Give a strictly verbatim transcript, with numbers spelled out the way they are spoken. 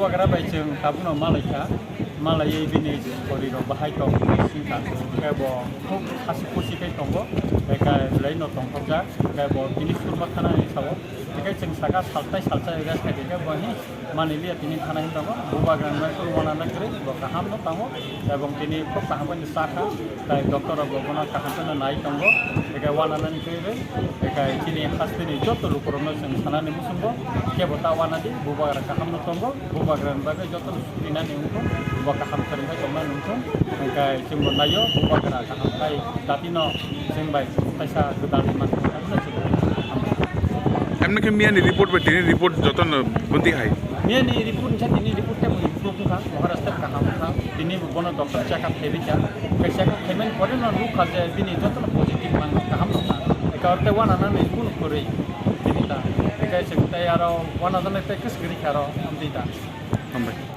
Bubagra bai chwng tabukno malaikha, malaiwi bini sorirok bahai tong hwnwi swngkha. Khe bo khub hasi khusi khe tongo, khe belai no tongthokjak, khe bo tini surma thanani sao. Tei khe chwng saka saltai saltai rest khai khe bo hi manwi liya tini thana hin tongo. Bubagra bai khe uanana kwrwi bo kaham no tongo, ebong tini khub kaham bai cha kha. Tai doctor rok bo bono kaham kheno nai tongo, tei khe uananani kwrwi, tei khe chini hasteni joto lukurokno chwng sanani muchungo, kebo ta uanadi, bubagra kaham no tongo, bubagrani bagwi jotono sutinani wngthung, bo kaham kwrwngkhe tongnani wngthung, hwnkhe chwngbo naio, bubagra kaham khai datino chwng bai kaisa gwdalni manwi tongthokno chwng hamkha. Emni khe miyani report bai tini report jotono bwtwi hai. Miyani report wngkha, tini report tei mui improve wngkha, Maharaj tei kaham wngkha. Tini bono doctor check up khairikha. Khe check up khaimani pore no nukha je bini jotono positive mano, kaham wngkha. Eka orte uananani kunu kwrwi tini ta. Eka chwng tei aro uanajaknai tei kwswk rikha aro amtwi ta. Hambai.